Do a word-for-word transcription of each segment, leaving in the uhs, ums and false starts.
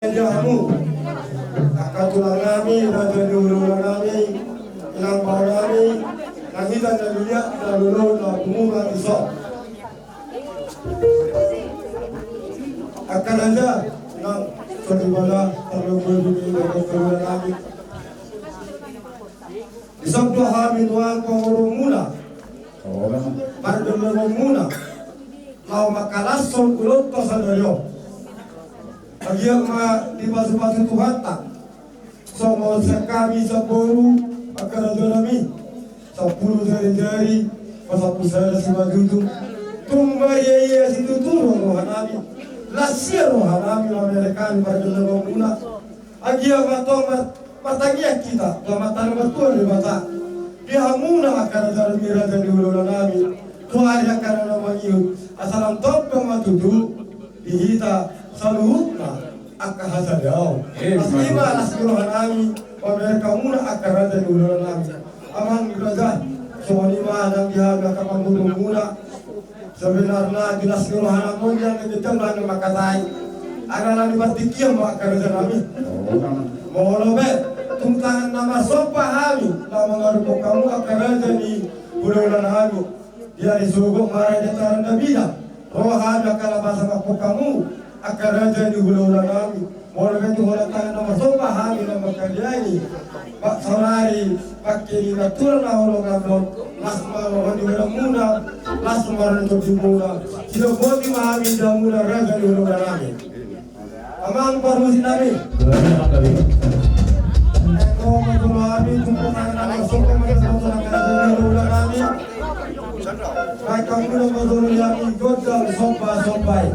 Dia hamu angka tulang nami, raja ni hulahula nami, inang bao nami, nang hita na liat na lolo na punguan dison. Angka raja nang soripada tarlumobi di hulahula nami. Dison do hami nuaeng pangurungmuna, pardondanmuna, laho mangkalashon ulaonta sadari on. Bagian ma dipasupasu Tuhanta. Songon sian hami saboru angka raja nami, sampulu jari-jari pasampulu sada simanjujung. Tung maria-ria situtu roha nami, las ia roha nami mamereng hami pardondanmuna. Anggiat ma tong martangiang hita tu Amanta na martua Debata di hamuna angka raja nami, raja ni hulahula nami, tu ari angka na mangihut, asa lam tong ma tutu di hita saluhutna angka hasadaon. Las i ma las ni roha nami mamereng hamuna angka raja ni hulahula nami. Amang raja, songon i ma nang di hami angka pangurungmuna. Sebenarna di las ni roha nami on, jala di jala na mangkatai, ala ni partingkian ma angka raja nami. Molo pe tung tangan na marsomba hami laho mangaruphon hamu angka raja ni hulahula nami. Di ari sogot ma di ari na bida, ro hami angka na basa mangaruphon hamu angka raja ni hulahula nami. Molo pe tung holan tangan na marsomba hami na mangkaliangi, saonari pangke ni natura na holong on, las ma roha ni hulahula muna, las ma roha ni tondi muna. Sidok boti ma hami di hamuna raja ni hulahula nami. Amang parmusik nami. Ro ma jolo hami, tung tangan na marsomba ma di hamuna raja ni hulahula nami. Baen hamuna ma jolo di hami gondang somba-somba i.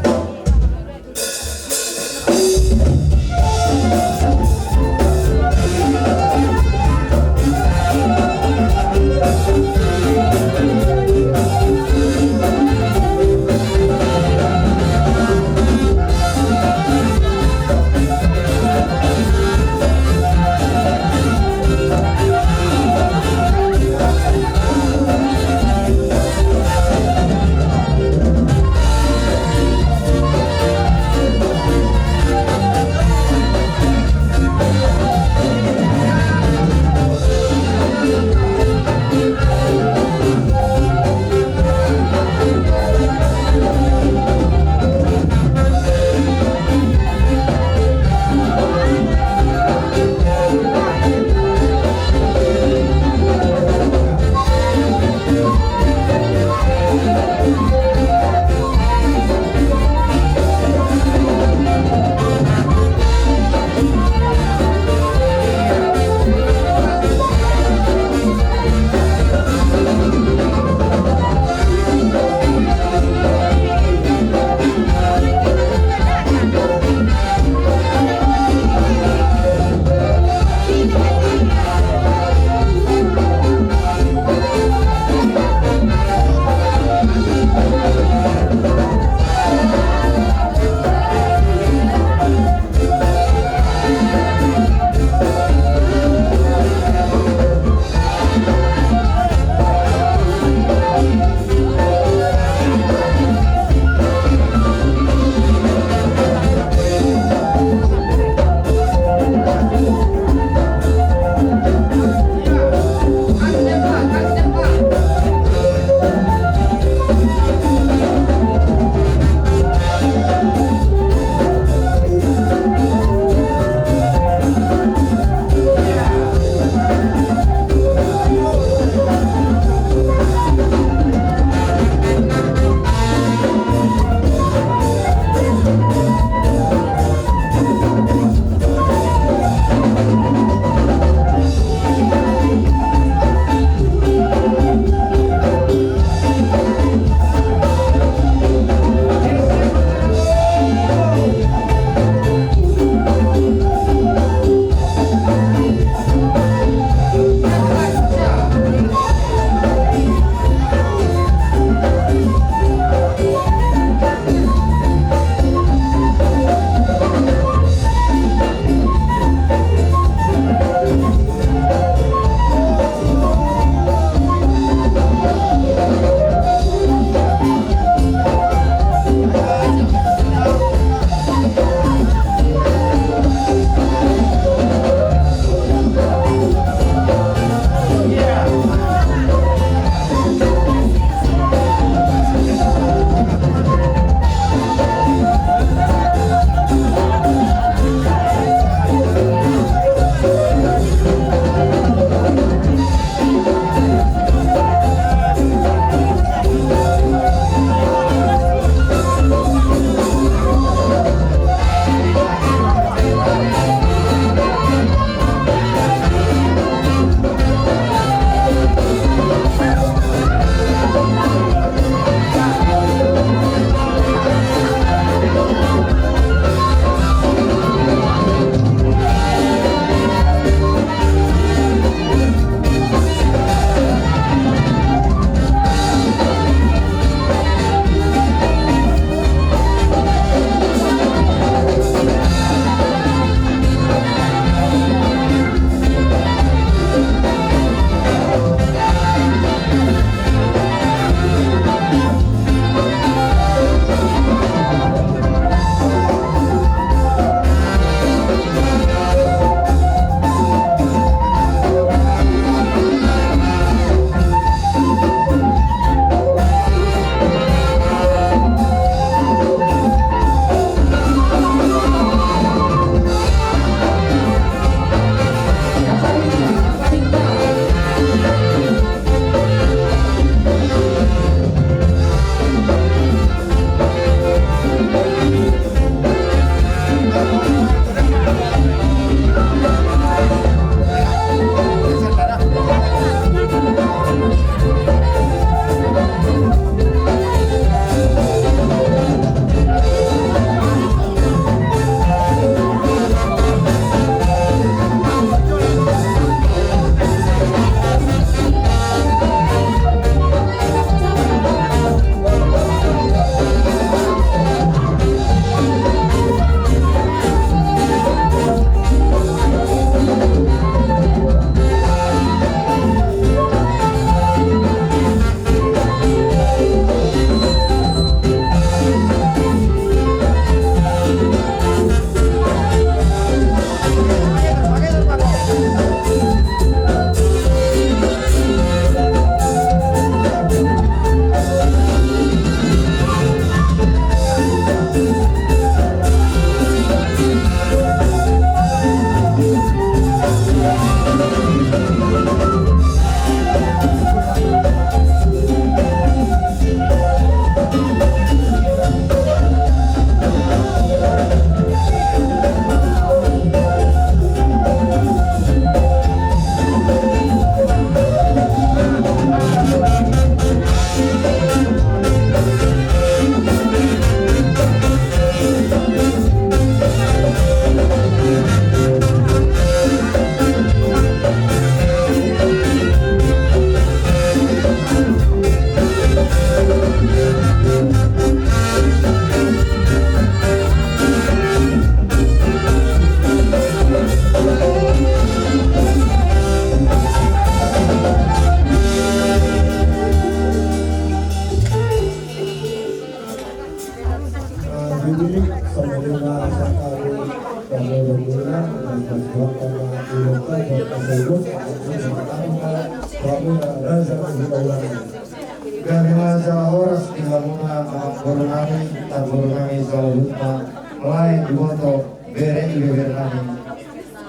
Gabe ma jala horas di hamuna amangboru nami, namboru nami saluhutna, lae, iboto, bere, ibeber nami.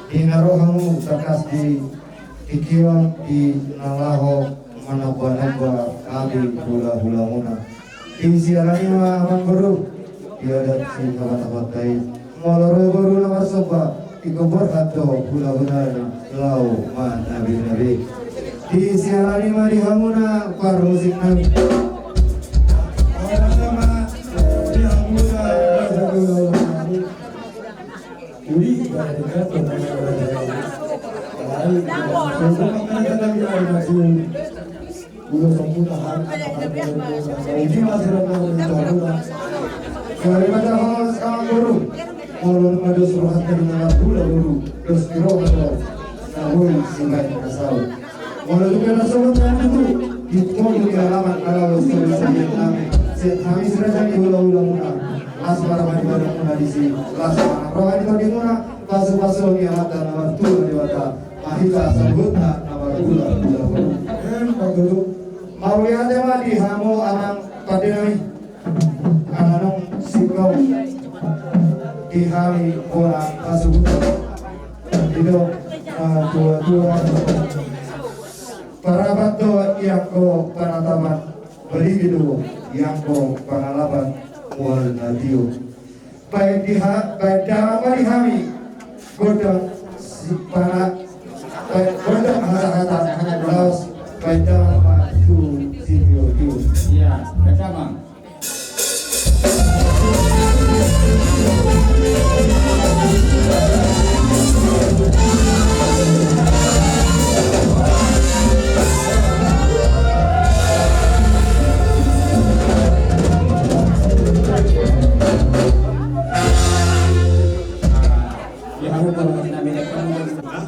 Di na ro hamu tangkas di tingki on di na laho manomba-nomba hami hula-hulamuna. Di siala ni i ma amangboru, di adat sihabatahonta i, molo ro boru na marsomba, ingkon borhat do hulahulana laho manabe-nabe. Di siala ni i ma di hamuna parmusik nami. Di hamuna parmusik nami. Molo tung pe na sogot nami tutu, di pondok ni alaman na laho sori-sorian nami, sian hami si raja ni hula-hulamuna, las ma roha ni badanmuna disi, las ma roha ni tondimuna, pasu-pasu ni Amanta na martua Debata, ma hita saluhutna na marhula-hula. Em, patudu. Mauliate ma di hamu amang pande nami. Ala nunga singkop di hami bona hasuhuton. Didok, eh, tua-tua. Parapat do i anggo panatapan, barigi do i anggo pangalapan, mual na tio. Baen di ha-, baen damang ma di hami. Godang si-, pana-, baen, godang hata-hata, laos baen damang ma tu sitio-tio. Iya, baen damang. Nah,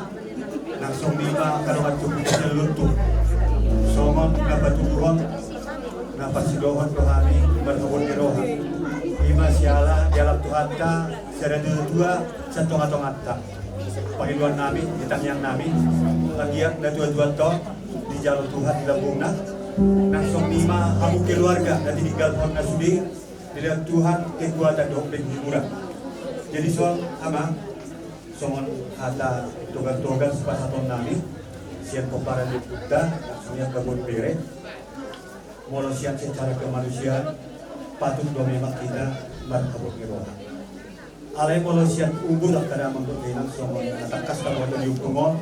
langsung ima angka dongan tubu sian Luntung. Songon na patuduhon, na parsidohon do hami marhabot ni roha. Ima siala dialap Tuhanta sian na tua-tua sian tonga-tonganta. Pangidoan nami, di tangiang nami, anggiat na tua-tuanta on dijalo Tuhan di lambungna. Langsung ima hamu keluarga na tininggalhon na sude, dilehon Tuhan kekuatan dohot penghiburan. Jadi songon, Amang, songon hata togar-togar sipasahaton nami sian pomparan ni ompunta, langsung i angka boru bere. Molo sian secara kemanusiaan, patut do memang hita marhabot ni roha. Alai molo sian umur angka damang dohot dainang, songon na tangkas taboto di ompung on,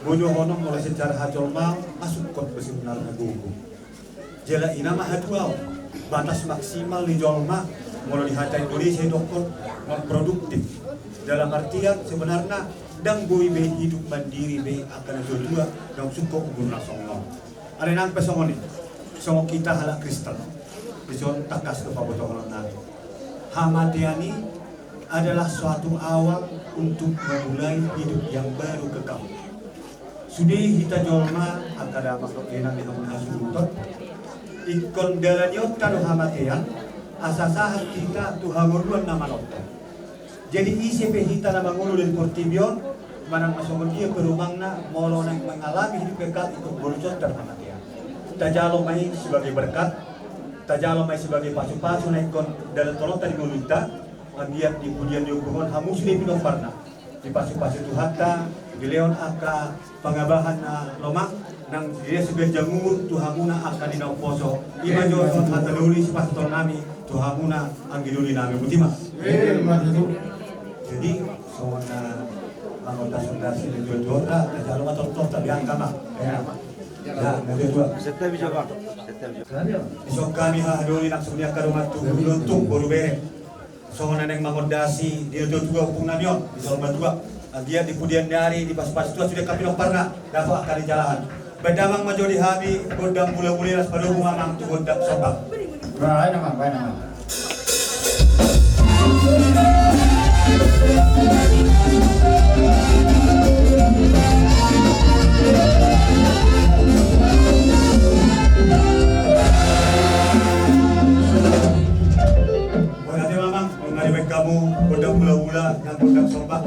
botohonon molo secara hajolmaon, asukkon do sebenarna gogo. Jala i nama haduaon, batas maksimal ni jolma, molo di hata Indonesia didokkon, non produktif. Dalam artian sebenarna ndang boi be hidup mandiri be angka na tua-tua, ndang sungkot umurna songon on. Alai nang pe songon i, songon hita halak Kristen, dison tangkas do pabotohonon nami. Hamatean i adalah suatu awal untuk memulai hidup yang baru kekal. Sude hita jolma, angka damang dohot dainang di hamu na hasuhuton, ingkon dalanionta do hamatean, asa sahat hita tu hangoluan na manontong. Jadi ise pe hita na mangolu di portibi on, manang na songon dia pe rumangna, molo naeng mangalami hidup kekal, ingkon bolujonta do hamatean. Tajalo ma i sebagai berkat, tajalo ma i sebagai pasu-pasu na ingkon dalanhononta di ngolunta, anggiat di pudian ni ompung on hamu sude pinomparna. Dipasu-pasu Tuhanta, dilehon angka pangabahan na lomak, nang dilehon siganjang umur tu hamuna angka di na umposo. Ima jo songon hata doli sipasahaton nami tu hamuna anggi doli nami. Botima. Jadi songon na mangondas-ondas i na tua-tuanta, na jalo ma tortor tabi angka ma. Ya, na tua-tua. Dison hami haha doli, langsung i angka dongan tubu Luntung, boru bere. Songon na naeng mangondasi di na tua-tua ompung nami on, di saur matua. Anggiat di pudian ni ari, dipasu-pasu Tuhan sude angka pinomparna, dapot angka ni jalahan. Baen damang ma jo di hami gondang mula-mula, laos padomu ma amang tu gondang sombang. Baen damang, baen damang. Baen damang. Hamu gondang hulahula nang gondang somba.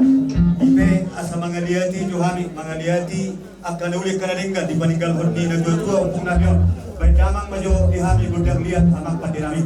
I pe asa mangaliati jo hami, mangaliati angka na uli angka na denggan dipaninggalhon ni natuatua ompungna on. Baen damang ma jo di hami gondang liat, amang pande nami.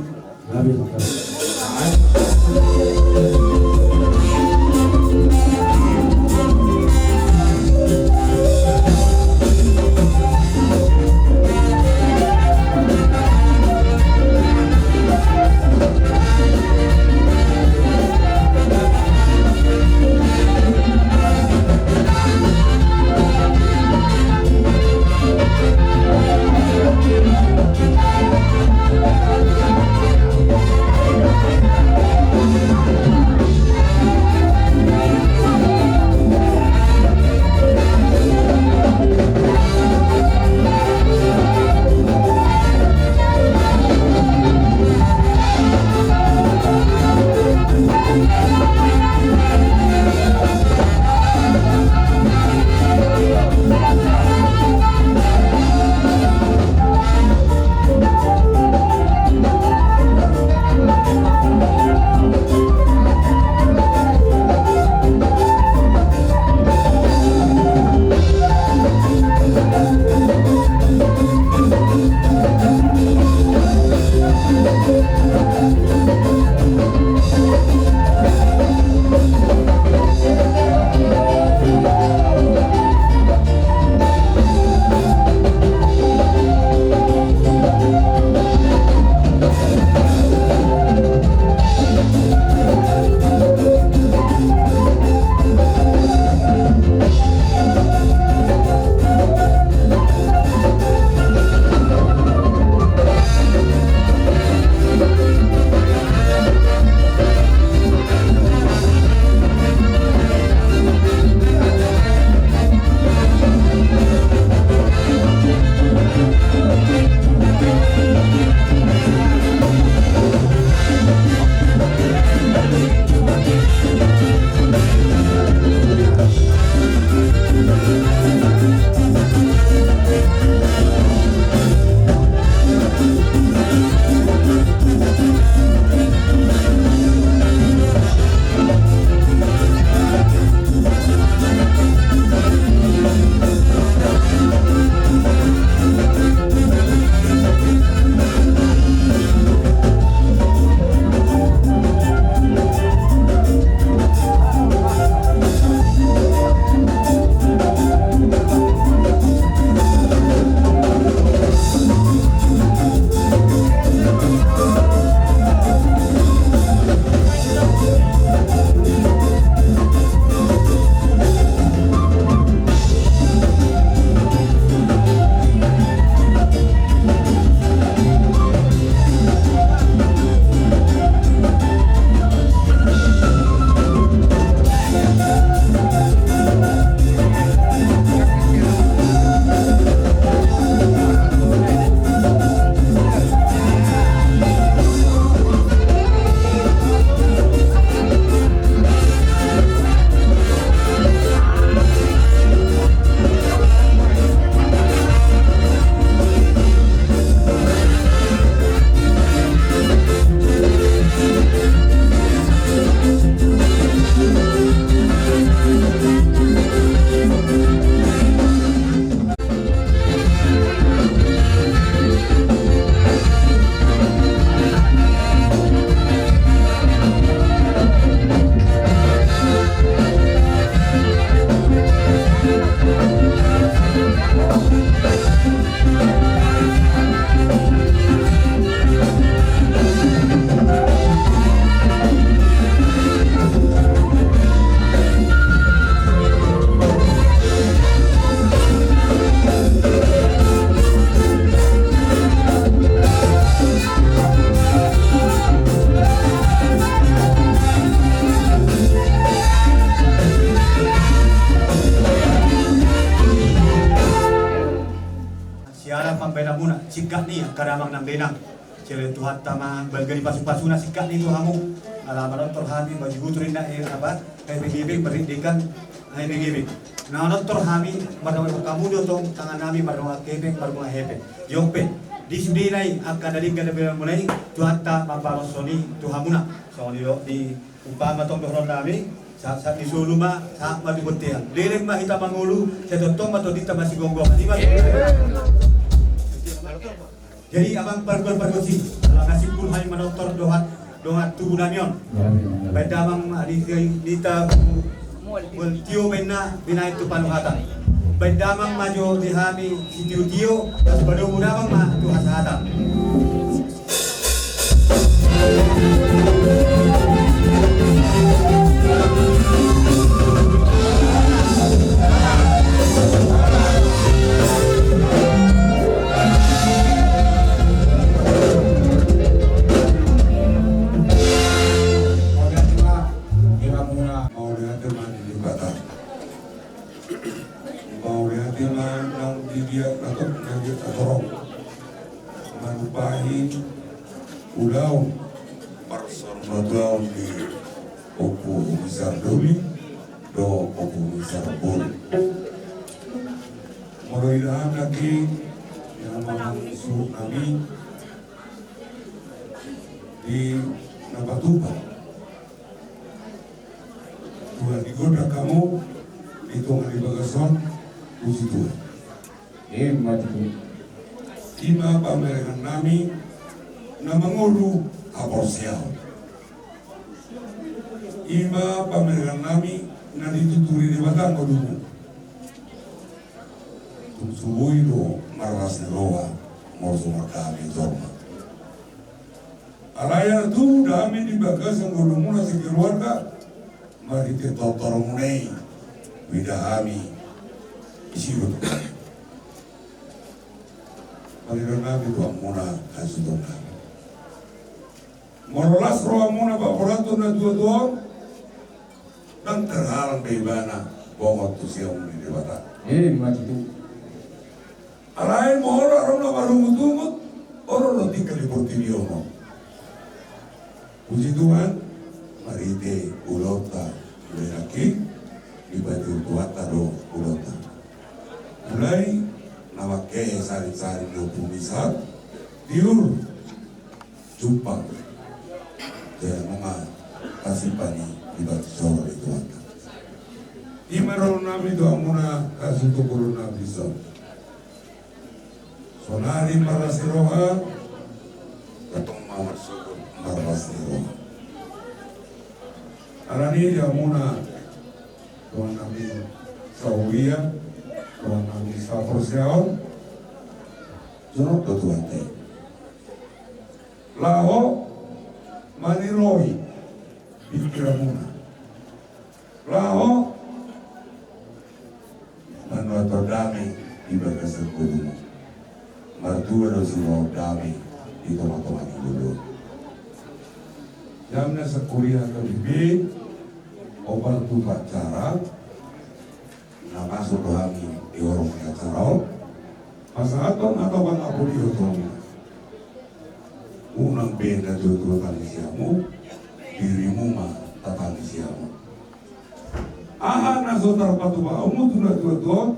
Siala pambaenanmuna, singkat ni angka damang nang dainang. Selain Tuhanta ma balga ni pasupasuna, singkat ni tu hamu. Ala manortor hami, baju gutur inna, eh, apa, eh, P G B, merdeka, eh, P G B. Na manortor hami, mardongan hamu do tong, tangan nami mardongan hepeng, mardongan hepeng. Jompe, di sudena i, angka na denggan na binaenmuna i, Tuhanta mambalos soni tu hamuna. Songon i do di umpama tong dohonon nami, sahat sahat ni solu ma, sahat ma di bontean. Leleng ma hita mangolu, sai tongtong ma tondinta masigomgoman. Ima. Jadi amang pargual pargonsi, ala na simpul hami manortor dohot dongan tubu nami on. Baen damang ma di, di, di ta, mual tio baenna binaen tu panuhatan. Baen damang ma jo di hami sitiotio, padomu damang ma tu hasahatan. Mauliate ma di Debata. Mauliate ma nang di dia na torop, nang di dia na torop. Manumpahi ulaon parsaurmatuaon ni Ompu Misar Doli dohot Ompu Misar Bolu. Molo ida hami nangkin, ia ma suhut nami di na patupa. Tuhan di gondang hamu di tonga ni bagas on, puji Tuhan. Ima tutu. Ima pamerengan nami na mangolu haporseaon. Ima pamerengan nami na dituturi Debata ngolumi. Tung so boi do marlas ni roha, molo so mardame jolma. Alai ia tubu dame di bagasan ngolumuna sekeluarga, marhite tortormuna i, huida hami, disi do tu. Pamerengan nami tu hamuna, hasuhuton nami. Molo las rohamuna paborathon na tuatua on, ndang terhalang be ibana bongot tu siamun ni Debata. Ima tutu. Alai molo adong na marungutungut, olo do tinggal di portibi on. Puji Tuhan, marhite ulaonta mulai nangkin, dipatiur Tuhanta do ulaonta. Mulai na mangkehe sari-sari ni Ompu Misar, tiur jumpang. Jadi mama kasih pani di batu soro di Tuhanta. Ima dohonon nami tu hamuna, kasih tu guru nami son. Sonari marlas ni roha, tongtong ma marsyukur marlas ni roha. Alani i di hamuna, dongan nami sahuria, dongan nami saporseaon, jonok do Tuhanta i. Laho maniroi pingkiranmuna. Laho manuathon dame di bagasan ngolumuna. Martua do sinuaon dame di tonga-tonga ni ngolu. Jam na sakuria K B B, opat tu acara, na masuk do hami di horong ni acara on. Pasahathon hata pangapulion tu hamuna. Unang be na tuatua tangisi hamu, dirimu ma tatangisi hamu. Aha na so tarpatupa hamu tu na tuatua on,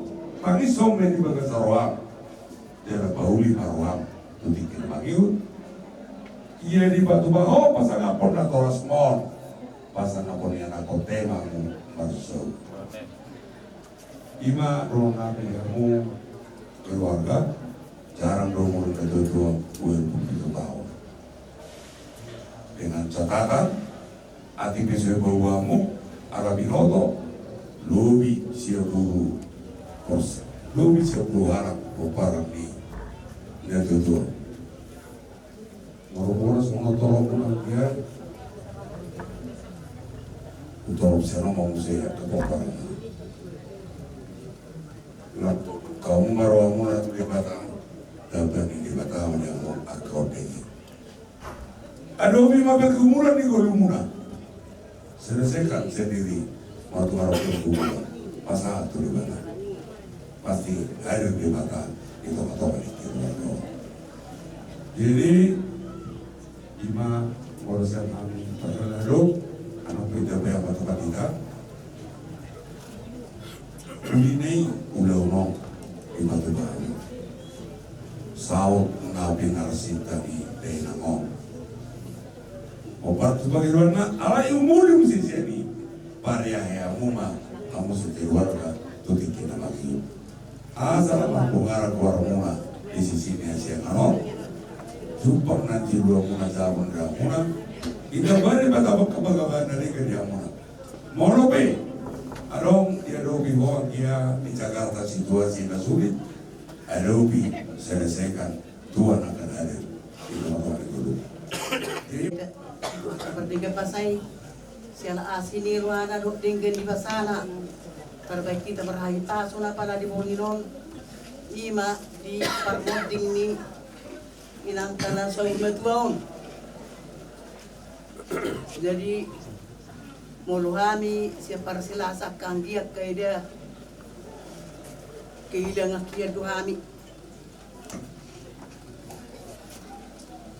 tangishon ma i di bagasan roham. Jala pauli ma roham tu tingki na mangihut. Ia dipatupa ho pasangaphon natorasmon, pasangaphon ianakhonte ma hamu marsogot. Ima dohonon nami di hamu keluarga, jarang do umur ni na tuatua ualu pitu taon. Dengan catatan, atik pe so iboto hamu, ala binoto, lobi sia pulu porse, lobi sia pulu halak pomparan ni na tuatua. Molo bolas molo torop unang dia. Hutorop sian on ma muse angka pomparan. Laho hamu ma rohamuna tu Debata, dapot ni Debata ma di hamu angka ondeng i. Adopi ma pangumulan ni ngolumuna. Selesaikan sendiri, molo tung adong pangumulan, pasahat tu Debata. Pasti hadir Debata di tonga-tonga ni keluarga on. Jadi, ima, molo sian hami parhalado, anak pinta pe apa tempat kita. Uli ni ulaon on, ima tu bahan. Saut na pinarsinta ni dainang on. Opat Pangidoanna, alai umuli muse sian i, pareahi hamu ma hamu sakeluarga tu tingki na mangihut. Asa lam mambongaran goarmuna di sisi ni hasiangan on. Jumpang nang juluanmuna, jabu ni rohamuna. Inda bari mata bangka bangka bana riga di hamuna. Molo pe adong diadopi ho anggia di Jakarta situasi na sulit, adopi, selesaikan. Tuhan akan hadir. Itu maka dulu. Jadi, mardenggan basa i, siala asi ni rohana dohot denggan ni basana. Tarbaen hita marhahipason apala di borngin on, ima di parmonding ni inanta na saur matua on. Jadi, molo hami sian Parsilasa angka anggi angka eda, kehilangan hian do hami.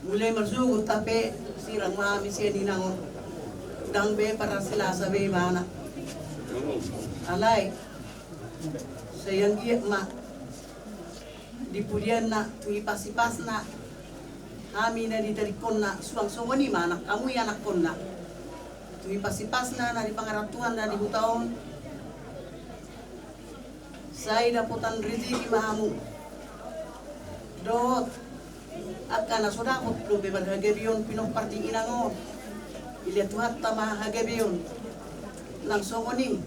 Mulai marsogot hape sirang ma hami sian inang on. Ndang be Parsilasa be ibana. Alai sai anggiat ma di pudianna, tu hipas-hipasna hami na ditadingkonna, suang songon i ma anak, hamu i anakkonna. Tu hipas-hipasna na di pangarantoanna di huta on, sai dapotan rezeki ma hamu. Dohot angka na so dapot dope marhagabeon pinompar ni inang on, dilehon Tuhanta ma hagabeon. Nang songon i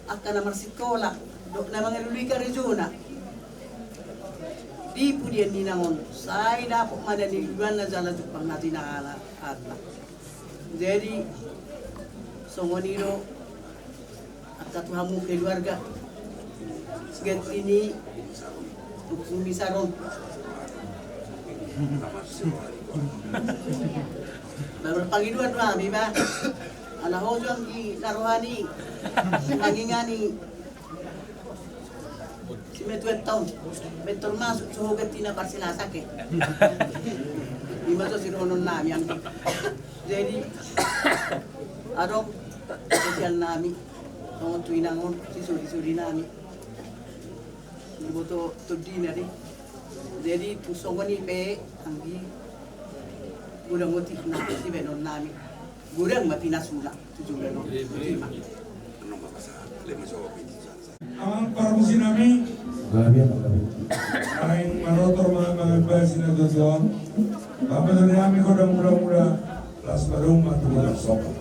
angka na marsikola dohot na mangalului karejona di pudian ni inang on, sai dapot ma na niluluanna jala jumpang na tinahatahana. Jadi songon i do angka tu hamu keluarga. Ganti ni Ompu Misar on. Baru pangidoan do hami ba. Ala ho jo anggi na roha ni, anggi na roha ni. Simatuanta on, baen termasuk so ho ganti na Parsilasa ke. Ima jo sidohonon nami anggi. Jadi adong sosial nami, songon tu inang on, sisuri-suri nami. Diboto tondina di. Jadi tu songon i pe anggi, godang otik na sibaenon nami. Godang ma pinasuna tu joloan on. Ima. Amang parmusi nami. Gabe, gabe. Naeng manortor ma, ma, ma, si na tuson. Pambaen nami godang mula-mula. Las ma rumah tu godang sopo.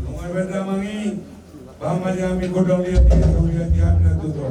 Nunga beda mangi. Pambaen nami godang liat-liat, liat-liat na tutu.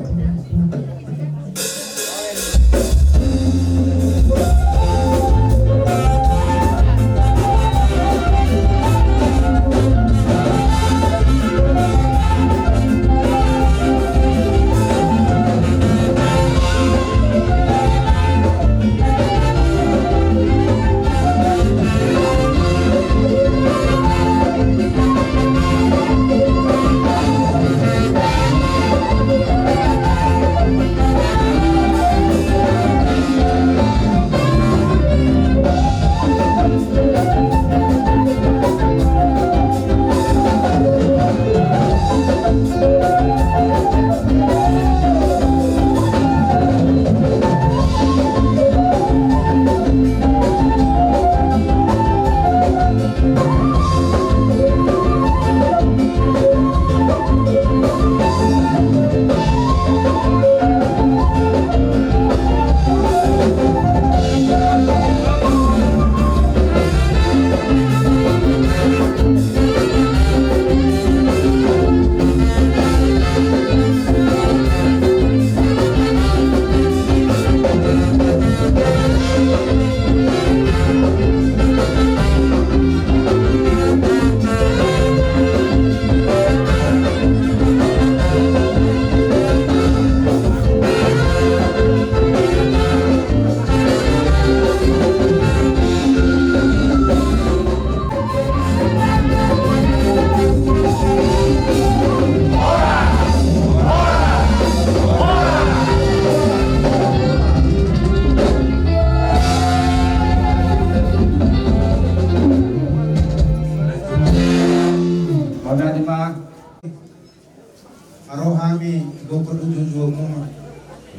Hami gogo do juo-juo muna.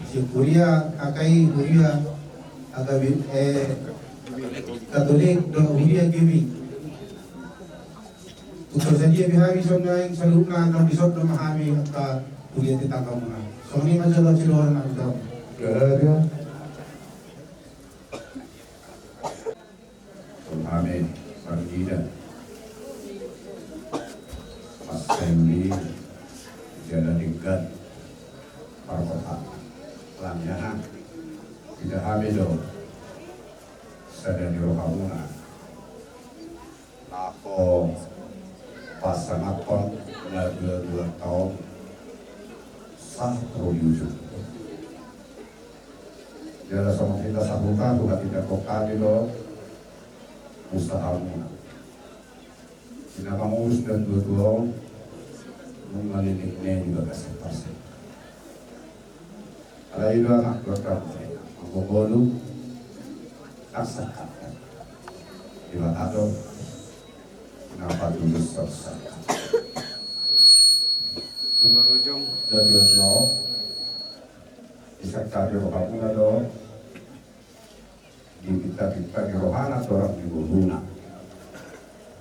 Si huria K K I, huria H K B, eh, Katolik dohot huria G B I. Tung so sadia be hami songon i, saluhutna naung dison do ma hami angka huria tetanggamuna. Songon i ma jolo sidohononku tu hamu. Hami marnida, marsauli jala denggan parhata, alani aha, ida hami do sada ni rohamuna laho pasangaphon na dua-dua taon sahat ro di ujung. Jala songon hita sahuta, huhatindangkon hami do usahamuna. Di na mangurus na dua-dua on, nunga leleng na i di bagasan parsahiton. Alai do anak dohot hamu, mangolu, aksakata. Debata do na patulus aksakata. Tung marujung na dua-dua on, disangkapi rohamuna do dipinta-pinta ni rohana torang ni ngoluna.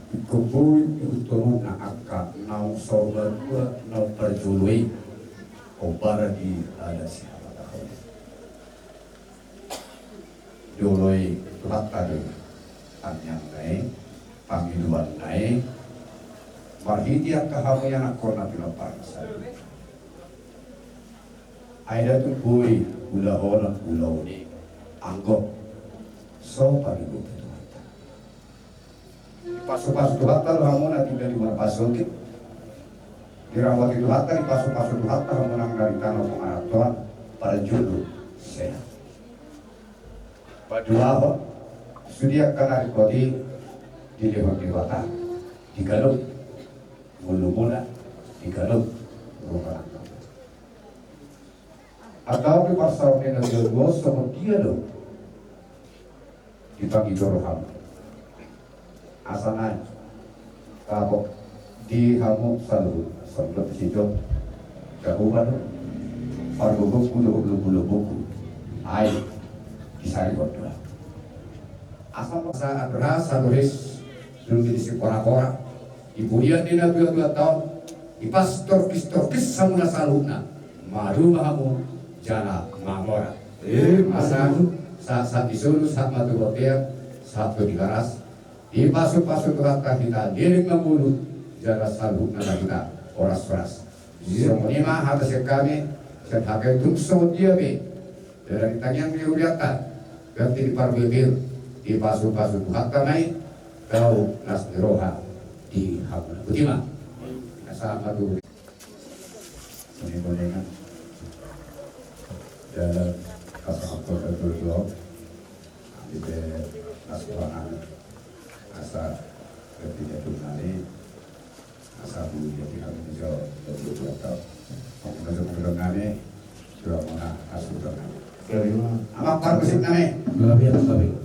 Ingkon boi diihuthononna angka naung saur matua naung parjolo i, hombar di adat sihabatahon. Dioloi Tuhanta do tangiangna i, pangidoanna i, marhite angka hamu ianakhonna pinompar na saluhutna. Ai nda tung boi ulahonon ulaon i anggo so panigopi Tuhanta. Dipasupasu Tuhanta do hamu na tinggal di marpasogit. Diramoti Tuhanta, dipasupasu Tuhanta hamu nang na di tano pangarantoan, parjolo sehat. Paduahon, sude angka na ringkot i dilehon Debata di ganup ngolumuna, di ganup rumah tangga. Angka on pe parsaor ni na dua-dua on songon dia do dipangido rohamu. Asa naeng dapot di hamu saluhut, songon didok Jahowa do pargogongku dohot lombu-lombungku. Ai disarihon do ahu. Asa masa atur rasa dohis dulu di si pora-pora. Di pudian ni na dua-dua taon, dipastorkis-torkis hamu na saluhutna, maduma hamu jala mamora. Asa sahat-sahat ni solu, sahat ma tu bontean, sahat tu Tigaras. Dipasupasu Tuhanta hita leleng mangolu jala saluhutna ma hita horas-horas. Songon i ma hata sian hami, sian hami tung songon dia pe. Jala di tangiang ni hurianta, ganti di parbue-bue, dipasupasu Tuhanta ma i, dao las ni roha di hamuna. Botima. Asa ma tu. Mendingan jala asa akur betul jual. Di pe las roha nami. Asa ganti jatuh nami. Asa bulu jadi kami bisa lebih kuat tau. Mau macam macam nami, sudah mana asuh nami. Amang parmusik nami. Luar biasa, Bang.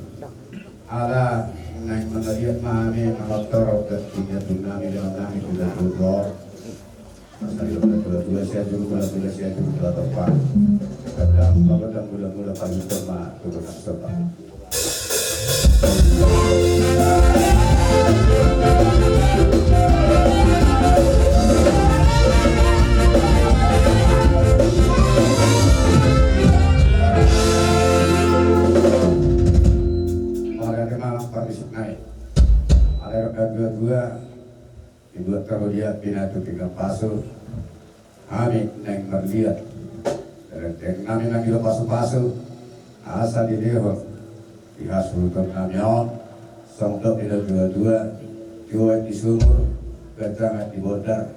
Ala naeng mangaliat ma hami, mangontor, dan tiga tu nami, dalam nami, sudah duduk. Masa di dalam dua-dua, saya dulu, mula-mula, saya dulu, dua tempat. Kadang, bapak dan mula-mula, paling lemah, turun langsung, Bang. Mauliate ma, Amang parmusik nami. Alai ro dua-dua. Dibuat hamu dia pinatu tinggal pasu. Hami naeng marliat. Renteng nami mangido pasu-pasu. Asa dilehon di hasuhuton nami on. Songon dok ni na dua-dua. Di oet di sumur. Ganjangan di bondar.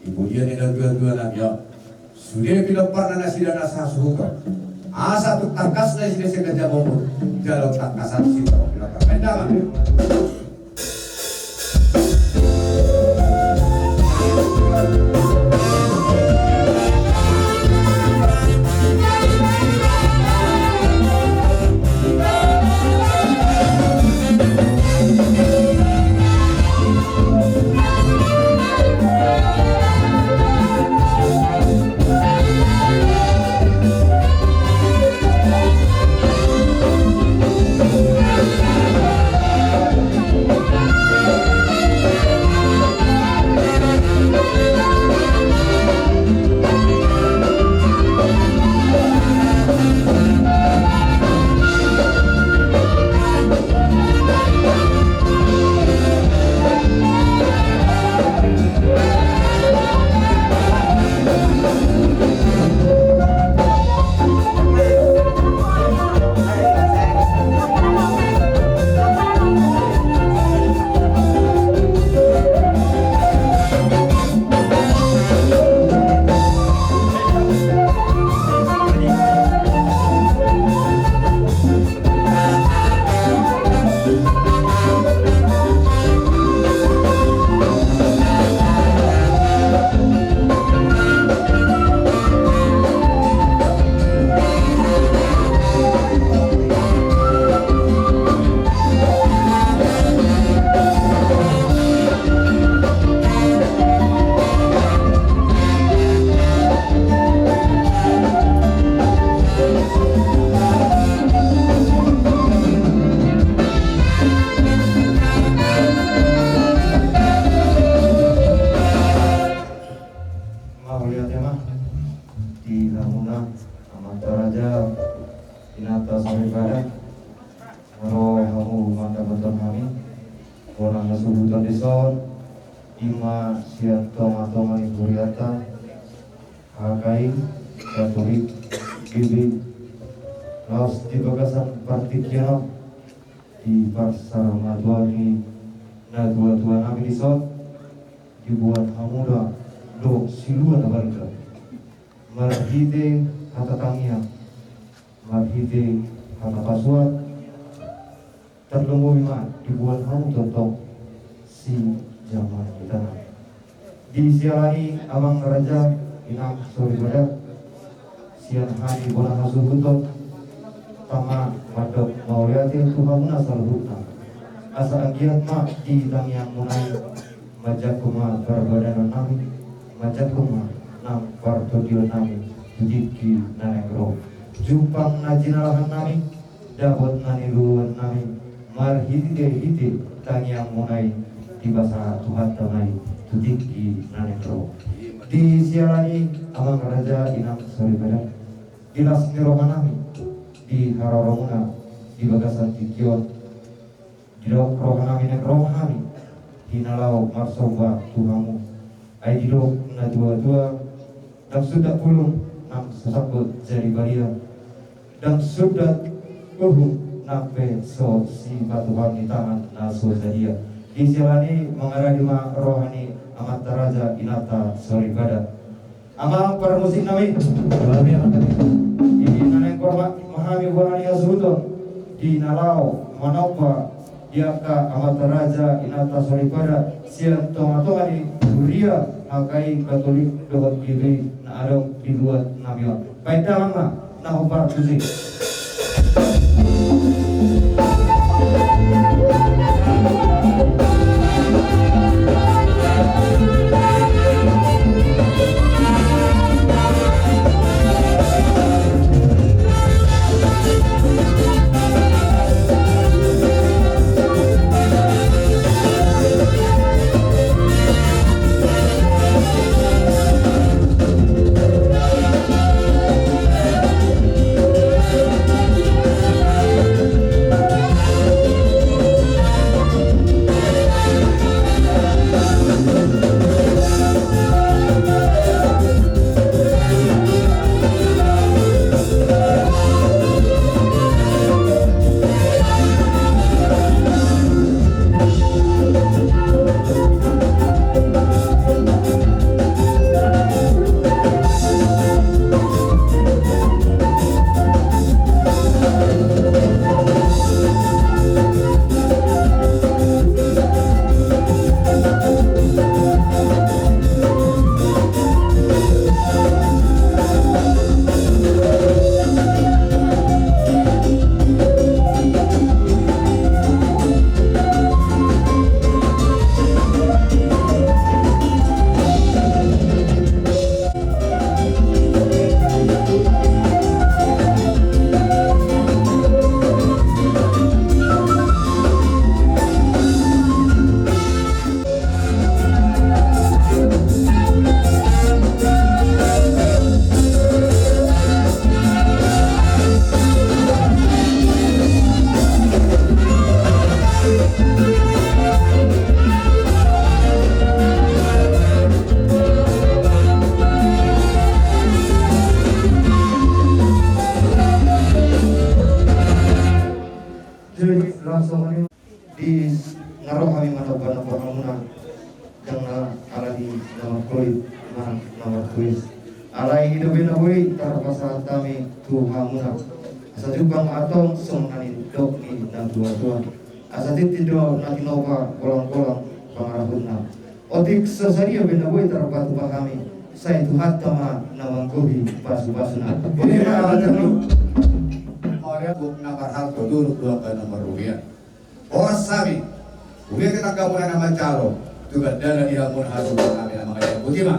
Di pudian ni na dua-dua nami on. Sude pinomparna nasida na sahasuhuton. Asa tung tangkas nasida sian na jabu. Jala tangkasan sida pinomparna. Main damang. Suhuton dison, ima sian tonga-tonga ni huriata, H K I Katolik G B I, laos di bagasan partingkian on, di parsarmatuaon ni natua-tua nami dison, diboan hamu da dohot silua na balga. Marhite hata tangiang, marhite hata pasuat, tarlumobi ma diboan hamu tongtong sijaman ni tangan. Di siala ni amang raja inang soripada, sian hami bona hasuhuton, tama mandok mauliate tu hamuna saluhutna. Asa anggiat ma di tangiangmuna i, manjangkon ma parbadanan nami, manjangkon ma nang partondion nami tu tingki na naeng ro. Jumpang na jinalahan nami, dapot na niluluan nami, marhitehite tangiangmuna i, dipasahat Tuhanta ma i tu tingki na naeng ro. Di siala ni amang raja inang soripada, di las ni roha nami, di haroromuna di bagasan tingki on, didok roha nami naeng ro hami di na laho marsomba tu hamu. Ai didok natua-tua, ndang sundat bulung nang so sambut jadi badia, ndang sundat uhum nang pe so sipatupaon ni tangan na so sadia. Di siala ni mangaradi ma roha ni amanta raja inanta soripada. Amang parmusik nami. Di na naeng ro ma hami bona ni hasuhuton di na laho manomba di angka amanta raja inanta soripada sian tonga-tonga ni huria H K I Katolik dohot G B I na adong di luat nami on. Baen damang ma na hombar tusi. Jadi, langsung aja. Di na ro hami manomba-nomba hamuna, ndang na ala di na markolit manang na markoes. Alai i do be na boi tarpasahat hami tu hamuna. Asa jumpang ma antong songon na nidok ni natua-tua. Asa tintin do na tinopa, golang-golang pangarahutna. Otik so sadia be na boi tarpatupa hami, sai Tuhanta ma na manggohi pasu-pasuna. Boti ma, Amanta. Mauliate. Gok na marhalto, duruk tu angka na marrubia. Horas hami, ubi kita angka muna na manjalo tu gandana di hamuna hasuhuton nami na mangajari. Boti ma.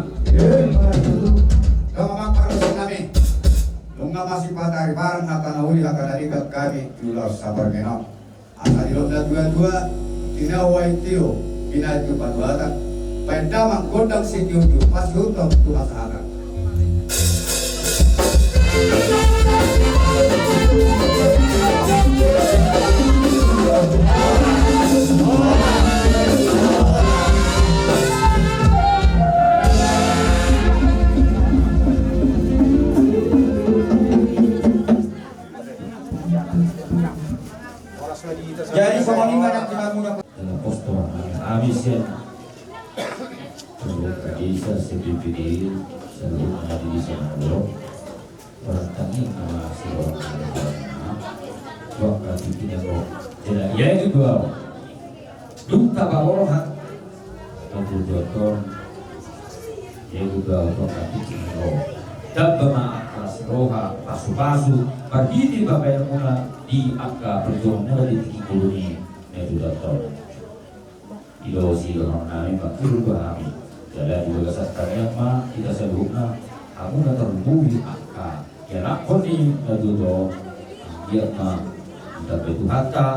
Dong amang parmusik nami, nunga masipatariparan hata na uli, hata na denggan hami di ulaon saparmena. Asa didok natua-tua, tinahu aek tio, binahen tu patuatan, baen damang gondang sitio-tio, pasihut tu hasahatan. Misian. Terima kasih, saya pimpin, saya pimpin di sana dulu. Orang tani nama si orang tani. Wah, kasih punya kau. Tidak, ya itu dua. Dung tapaborhat. Kau tutup. Ya itu dua, wah, kasih punya kau. Tamba ma angka las ni roha, pasu-pasu, marhite pambahenanmuna di angka perjuanganmuna di tingki ngolu i, na tutu. I do sidohonon nami, mangkirap do hami. Jala di bagasan tangiang ma hita saluhutna, hamuna tarlumobi angka ianakhon i na tutu. Anggiat ma ditambai Tuhanta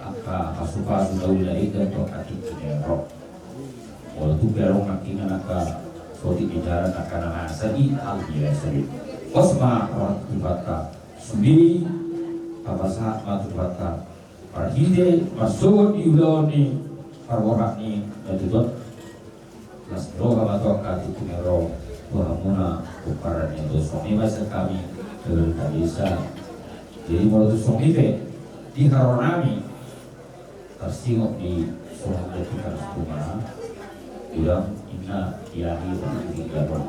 angka pasu-pasu na uli na indah tu angka tingki na ro. Molo tung pe adong nangkiningan angka sotik di jalan angka na masa i, hal biasa i. Pos ma roha tu Tuhanta, sude tapasahat ma tu Tuhanta. Marhite marsogot di ulaon ni parborhat ni na tutu on, las ni roha ma tu angka tingki na ro tu hamuna pomparan ni na tutu. Songon i ma sian hami, gabe na tabisa. Jadi molo tung songon i pe di haroro nami, tarsingot di songon i pe di haroro nami, bilang inna ilahi wa inna ilaihi rajiun.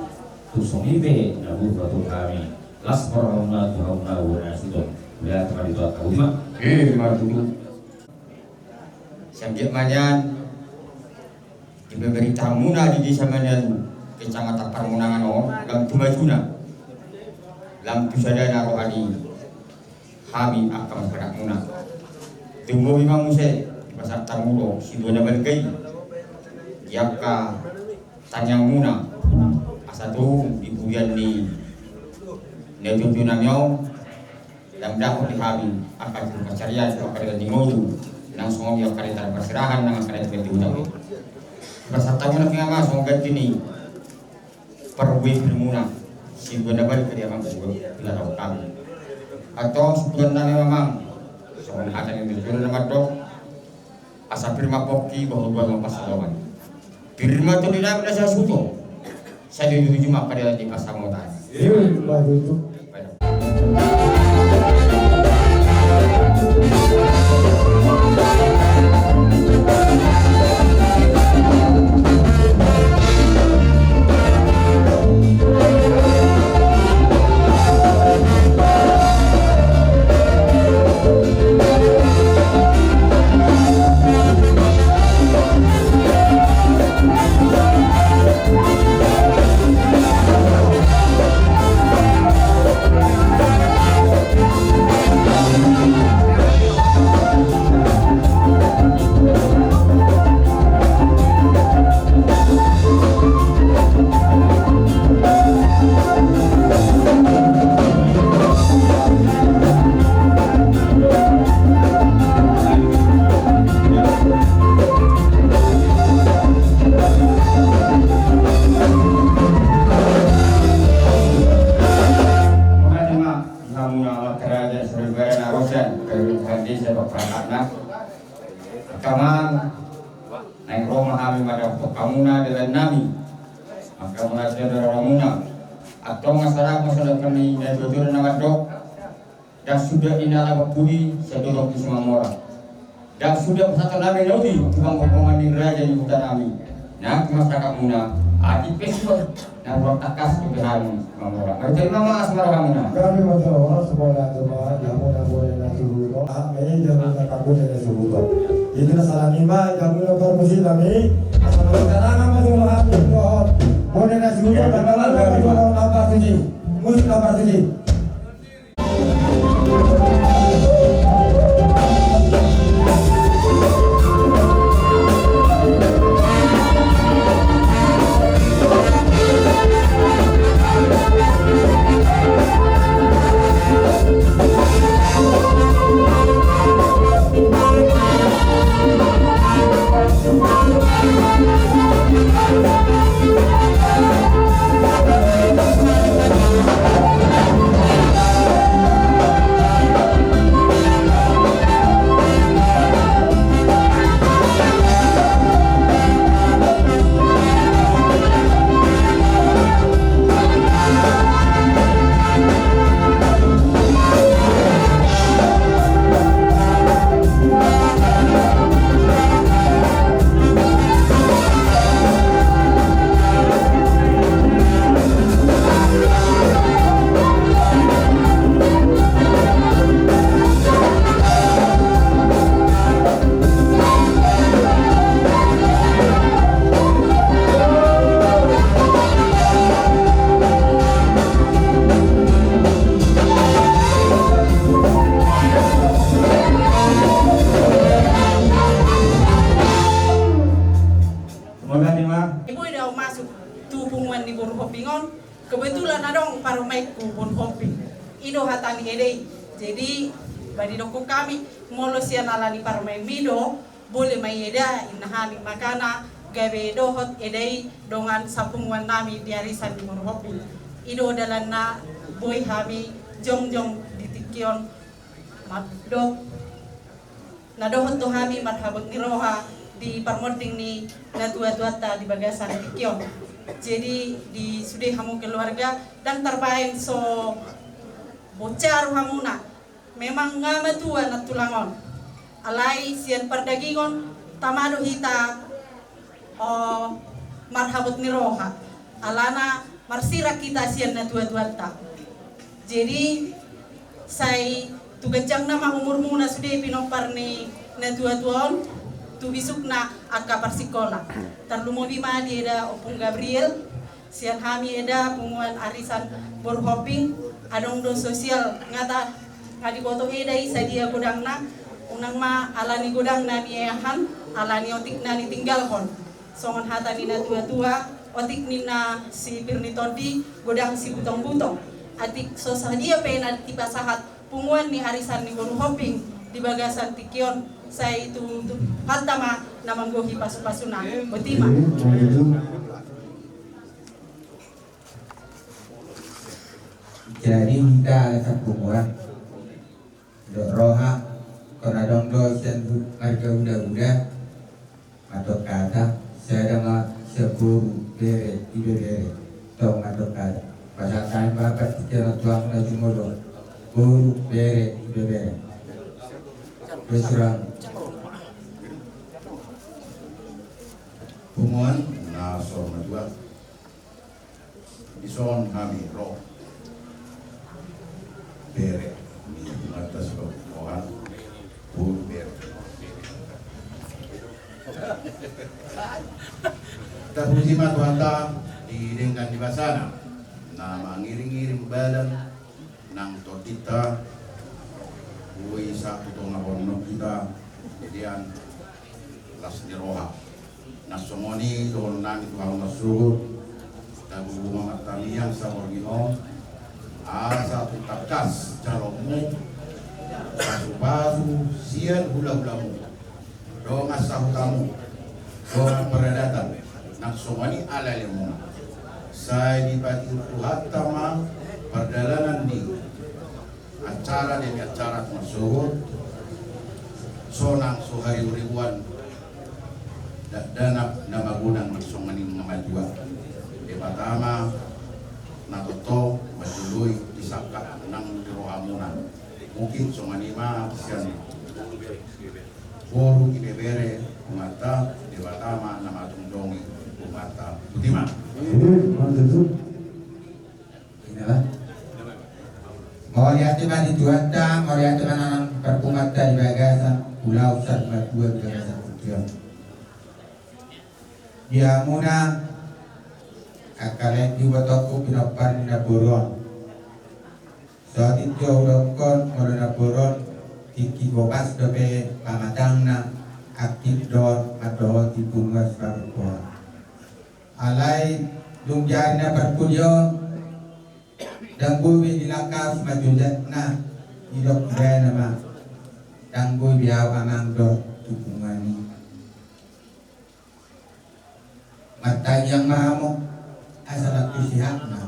Tung songon i pe na buruk ma tu hami. Las ma rohamuna tu hamuna bona na suhut on. Mauliate ma di Tuhanta. Boti ma. Eh, martutu. Sanggiat ma nian di pemerintahanmuna di desa ma nian, Kecamatan Pamunangan on, lam tu majuna, lam tu sadana roha ni hami angka masyarakatmuna. Tung boi ma muse di pasahat hamu do sidua na balga i di angka tangiangmuna, asa tung di pudian ni na tutu nami on, lam dapot di hami angka juru pansarian tu angka denggan ni ngolu, nang songon i angka denggan parserahan, nang angka denggan di hutang. Pasahat hamu nangkin ma songon ganti ni parbue-buemuna, sidua na balga di amang, sidua na balga di hami. Antong sipuran nami amang, songon hata ni natuatua na mandok, asa pir ma pongki, bohal-bohal ma pansalongan. Pir ma tondi nami na sasuhuton, sai dijujur ma angka denggan di pansamotan. Iya, Pak Guru. Di hamuna amang raja, saudara na ro sian ketua desa, perangkatna. Angka amang, naeng ro ma hami mandapothon hamuna dalan nami. Angka amang raja, saudara muna. Antong asa rap ma songon hata ni natuatua na mandok, ndang suda inala bangkudi, sai dorong tu Simamora. Ndang suda pasahaton nami na uli tu panggomgoman ni raja ni huta nami, nang tu masyarakat muna, atik pe suhut na hurang tangkas tu pe hami mamora. Marhite i ma, Mas, marhite hamuna. Gabe ma jolo, horas ma di hamuna bona na suhut on. Aha ma i, di hamuna angka bona na suhut on. Ito na salami ma di hamuna parmusiknami. Asa ma di hamuna ma jolo hami dohot bona na suhut on. Gabe ma, gabe ma. Musik na partusi. tu punguan ni boru Hombing on, kebetulan adong parumaenku boru Hombing. I do hata ni eda i. Jadi, ba didokkon hami, molo sian ala ni parumaenmi do, boi ma i eda, inna hami, makana gabe dohot eda i dongan sapunguan nami di arisan di boru Hombing. I do dalanna boi hami jongjong di tingki on, mandok na dohot do hami marhabot ni roha di parmonding ni natuatuanta di bagasan tingki on. Jadi di sude hamu keluarga, ndang tarbaen so boncaru hamuna. Memang nga matua na tulang on. Alai sian pardagingon tama do hita, o, marhabot ni roha. Alana marsirang hita sian natuatuanta. Jadi, sai tu ganjangna ma umurmuna sude pinompar ni natuatua on, tu bisukna angka parsikola. Tarlumobi ma di eda Ompung Gabriel, sian hami eda punguan arisan boru Hombing, adong do sosial, nga ta, nga diboto eda i sadia godangna, unang ma ala ni godangna nieahan, ala ni otikna nitinggalhon. Songon hata ni natuatua, otik ninna si pir ni tondi, godang si butongbutong. Atik so sadia pe na dipasahat punguan ni arisan ni boru Hombing di bagasan tingki on, sai tu, tu Tuhanta ma na manggohi pasupasuna. Botima. Jadi hita ala sapunguan, dok roha, hon adong do sian marga hulahula, mandok hata, sada ma sian boru, bere, ibebere. Tong mandok hata. Pasahat hami ma partingkian on tu hamu na jumolo. Boru, bere, ibebere. Dua surang. Punguan na so matua. Dison hami ro. Bere. Ni mata sebab Tuhan. Boru, bere. Tapuji ma Tuhanta di denggan ni basana na mangiringiring badan nang tondinta. Boi sahat tu tonga ponok hita, jadi an las ni roha. Na songon i dohonon nami tu hamu na sogot, tabubu ma martangiang saborngin on, asa tu tangkas jaloonmu pasupasu sian hulahulamu, dongan sahutamu, dongan paradatan, nang songon i ala ni alemuna. Sai dipatiur Tuhanta ma pardalanan ni acara demi acara tu marsogot, sonang so hariburibuan, dakdanak na magodang nang songon i nga matua. Debata ma na tongtong manjoloi di sangkap nang di rohamuna. Mungkin songon i ma sian boru, ibebere, punguanta, Debata ma na manjoloi punguanta. Botima. Ina. Mauliate ma di Tuhanta, mauliate ma nang parpunguanta di bagasan ulaon saur matua di bagasan tingki on. Di hamuna angka lae, di ibotongku pinompar ni namboru on. Saotik jo hudokkon, molo namboru on tingki gopas dope pamatangna, aktif do on mandohoti punguan sipaboa. Alai dung jadi na parpudi on, ndang boi be dilangkasi manjojak na, didok ibana ma, ndang boi be ahu amang dohot tu punguan i. Martangiang ma hamu asa lam tu sehat ma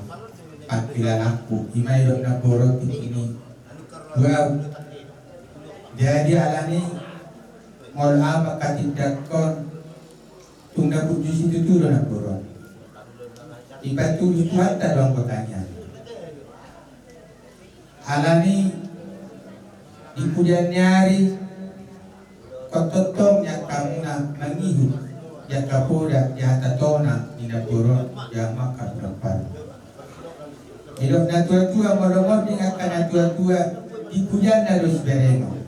pangkilalangku, i ma didok namboru on tingki ni tu ahu. Jadi alani molo ahu mangkatindangkon, tung na burju situtu do namboru on. Dipatulus Tuhanta do anggo tangiang. Alani di pudian ni ari, hon tongtong ni angka muna mangihut di angka poda di hata tona ni namboru on di angka pinompar. Didok natuatua, molo monding angka natuatua, di pudianna do siberengon.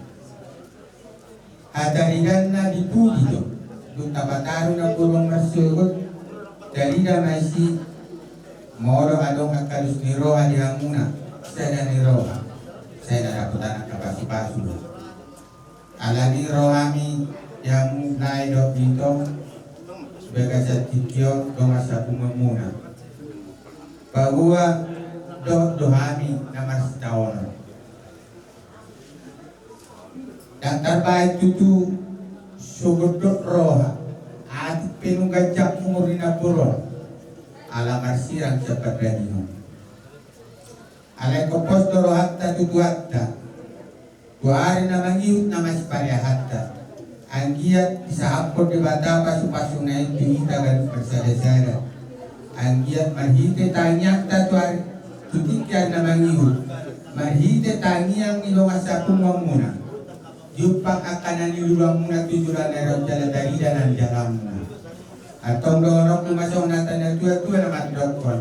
Hataridanna di pudi do. Dung tapataru namboru on marsogot, tarida ma disi, molo adong angka dos ni roha di hamuna, sada ni roha, sai na dapotan angka pasupasu do. Alani ro hami di hamu lae dohot ito, di bagasan tingki on dongan sapunguanmuna. Paboa dohot do hami na marsitaonon. Ndang tarbahen tutu so gondok roha, atik pe nunga ganjang umur ni namboru on, ala marsirang sian pardagingon. Alai hophos do rohanta tu Tuhanta. Tu ari na mangihut na masipareahanta. Anggiat disahaphon Debata pasupasuna i tu hita ganup marsadasada. Anggiat marhite tangiangta tu ari, tu tingki ari na mangihut, marhite tangiang ni dongan sapunguanmuna, jumpang angka na niluluanmuna tu joloan ni ari on jala tarida na nidalanmuna. Antong dohononku ma songon hata ni natuatua na mandokkon: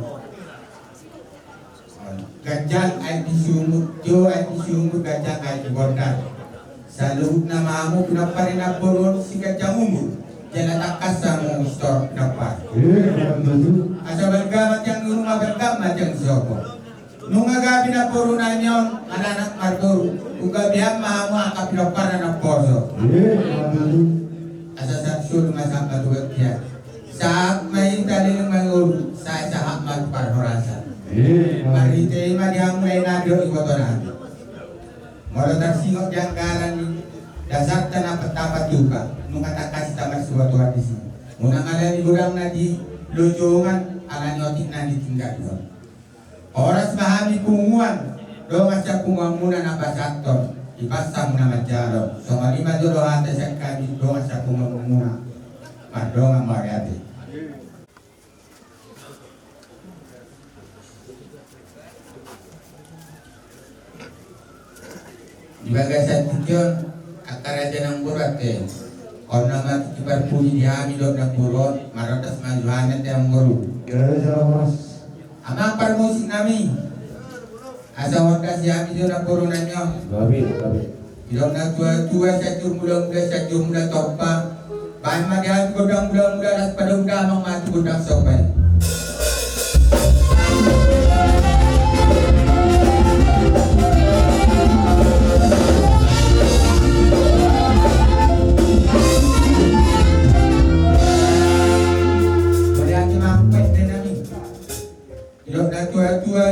Ganjang aek di sumur, tio aek di sumur, ganjang aek di bondar. Saluhutna ma hamu pinompar ni namboru on siganjang umur, jala tangkas hamu sitorop pinompar. Asa balga ma tiang ni ruma, balga ma tiang ni sopo. Nunga gabe namboru nami on maranak marboru, gabean ma hamu angka pinomparna na poso. Asa sahat solu ma sahat ma tu bangkia. Sahat ma hita leleng mangolu, sahat sahat ma tu parhorasan. Marhite i ma di hamu lae na dohot iboto nami. Molo tarsingot di anggaran ni dasarta na patapatupa, nunga tangkas hita marsibotoan disi. Unang ala ni godang na di lojongan, ala ni otik na di tinggalan. Horas ma hami punguan, dongan sapunguanmuna na pasahathon, dipasahat muna manjalo. Songon i ma jolo hata sian hami dongan sapunguanmuna. Mardongan mauliate. Di bagasan tingki on, angka raja nang boru ate. On nama tingki parpudi di hami dohot nang boru on, marondas ma Johanes te nang boru. Amang parmusik nami. Asa ondas di hami dohot nang boru nami on. Didok natuatua, sanjur mulamula, sanjur mula tompa. Bahen ma di hami gondang mulamula, las pada unda amang ma tu gondang somba i. Mauliate ma amang pahit nami. Didok natuatua,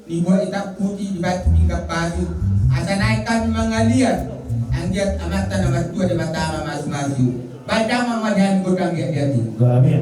nibuat itak putih dibantu pinggan pasu. Asa naeng hami mangalian, anggiat Amanta na martua Debata mamasumasu. Bahen damang ma di hami gondang giatgiat i. Amin.